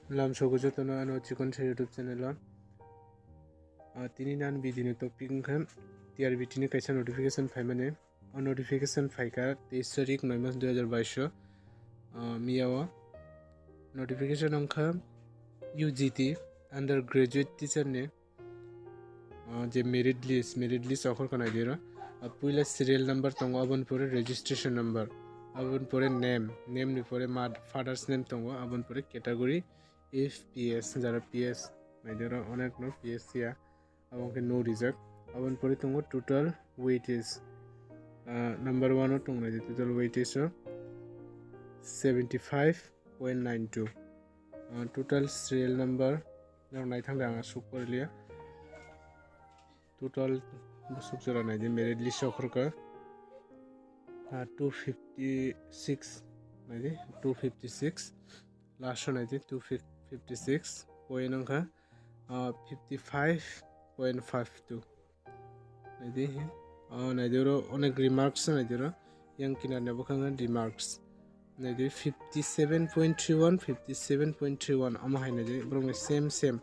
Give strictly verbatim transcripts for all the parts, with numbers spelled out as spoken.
Lam sogo jotono ano Chikon Sa YouTube channel o. Ah, tini nan video ni topic wngkha T R B T ni kaisa notification phaimani. O notification phaikha teis tarik noi mas dui hajar bais o, ah, miya o. Notification wngkha U G T undergraduate teacher ni, ah, je merit list, merit list okhor kha naidi oro. Ah, puila serial number tongo, aboni pore registration number, aboni pore name, name ni pore ma father's name tongo, aboni pore category F P S, jara P S naidi oro onek no P S ya, abo khe no rijak. Aboni pore tongo total weightage, ah, number one o tong naidi total weightage o seventy five point nine two. Ah, total serial number, nang naithang de ang aswk poriliya. Total bwswk jora naidi merit list o okhor kha, ah, two fifty six, naidi two fifty six, last o naidi two fifty six point wngkha, ah, fifty five point five two. Naidi, oh, naidi oro onek remarks naidi oro. Yang kinar ni bwkhang remarks. Naidi fifty seven point three one, fifty seven point three one, omo hai naidi borok ni same, same.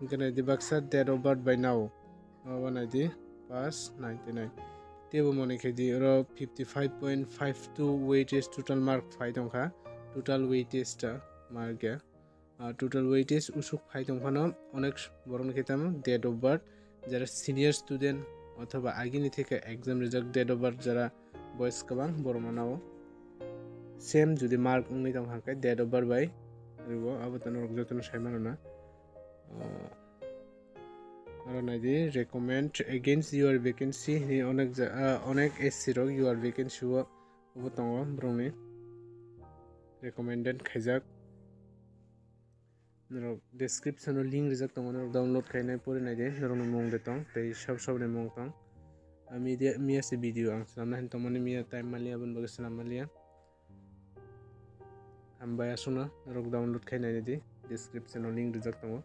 Hingke naidi baksa date of birth by now. Obo naidi pass ninety nine. Tebo moni khe di oro fifty five point five two weightage total mark phai tongkha. Total weightage ta mark ya. Ah, total weightage usuk phai tong phano onek borokni khe tamo date of birth, jara senior student othoba agini theke exam rijak date of birth jara boys kwbang borokno nao. Same jodi mark wngwi tong kha khe date of birth bai ribo, abo to norok jotono sai mano na. Ah, aro naidi recommend against your vacancy hini onek ja-, ah, onek S C rok your vacancy o obo tongo borokni recommended khaijak. Norok description o link rijak tongo, norok download khainai pori naidi, norokni mung de tong tei sab sabni mung tong. Ah, media, miya se video ang swnamna hin tongmani, miya time maliya, aboni bagwi swnam maliya. Hambai aswkno norok download khainai di, description o link rijak tongo.